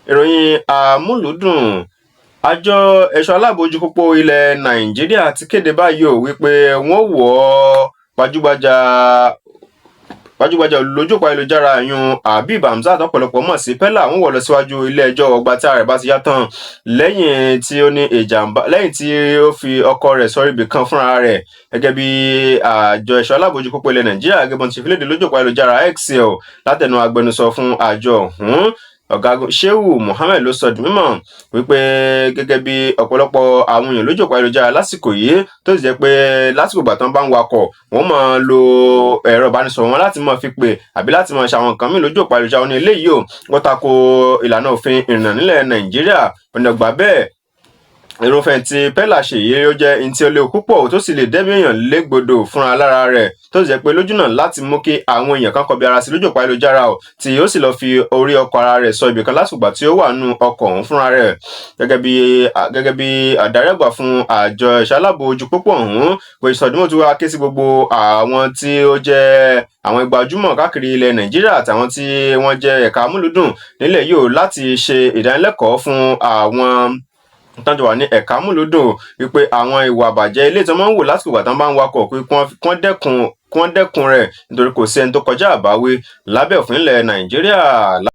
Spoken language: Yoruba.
Ìròyìn àmúlùdùn. Àjọ ẹ̀ṣọ́ aláàbò ojú pópó ilẹ̀ Nàìjíríà ti kéde báyìí o wípé wọ́n wọ́ gbajúgbajà lójú òpó ayélujára yun Habib Hamzat, ọ̀pọ̀lọpọ̀ mọ̀ sí Pella. Wọ́n wọ́ lọ síwájú ilé ẹjọ́ ọgbà tí ara rẹ̀ bá ti yá tán, lẹ́yìn tí ó ní ìjàmbá, lẹ́yìn tí ó fi ọkọ rẹ̀ sọrí ibì kan fúnra rẹ̀. Gẹ́gẹ́ bí àjọ ẹ̀ṣọ́ aláàbò ojú pópó ilẹ̀ Nàìjíríà gẹ́gẹ́ bọ́n ti fi léde lójú òpó ayélujára X látẹnu agbẹnusọ fún àjọ ọ̀hún, Ọ̀gágun Shehu Mohammed, ló sọ di mímọ̀ wípé gẹ́gẹ́ bí ọ̀pọ̀lọpọ̀ àwọn èèyàn lójú òpó ayélujára lásìkò yìí, tó sì jẹ́ pé lásìkò ìgbà tán bá ń wakọ̀, wọ́n máa lo ẹ̀rọ ìbánisọ̀rọ̀ wọn láti máa fi pè àbí láti máa ṣe àwọn nǹkan míì lójú òpó ayélujára ní eléyìí o, wọ́n tako ìlànà òfin ìrìnnà nílẹ̀ Nàìjíríà. Ọ̀nà gbà bẹ́ẹ̀, irúfẹ́ tí Pella ṣe yìí, ó jẹ́ ohun tí ó léwu púpọ̀, tó sì lè dẹ́mi èèyàn légbodò fúnra lára rẹ̀, tó sì jẹ́ pé lójúnà láti mú kí àwọn èèyàn kan kọbi ara sí lójú òpó ayélujára o, tí ó sì lọ́ọ́ fi orí ọkọ̀ ara rẹ̀ sọ ibìkan lásìkò tí ó wà nínú ọkọ̀ ọ̀hún fúnra rẹ̀. Gẹ́gẹ́ bí adarí àgbà fún àjọ ẹ̀ṣọ́ aláàbò ojú pópó ọ̀hún pé sọdúnmọ́ tí wàá ké sí gbogbo àwọn tí ó jẹ́ àwọn gbajúmọ̀ káàkiri ilẹ̀ Nàìjíríà àtàwọn tí wọ́n jẹ́ ẹ̀ka amúlùdùn nílẹ̀ yìí o láti ṣe ìdánilẹ́kọ̀ọ́ fún àwọn tán jọ wà ní ẹ̀ka amúlùdùn wípé àwọn ìwà àbàjẹ́ ilé tí wọ́n máa ń wò lásìkò ìgbà tán bá ń wakọ̀ pé kí wọ́n dẹ́kun rẹ̀, nítorí kò sí ẹni tó kọjá àbáwí lábẹ́ òfin ilẹ̀ Nàìjíríà.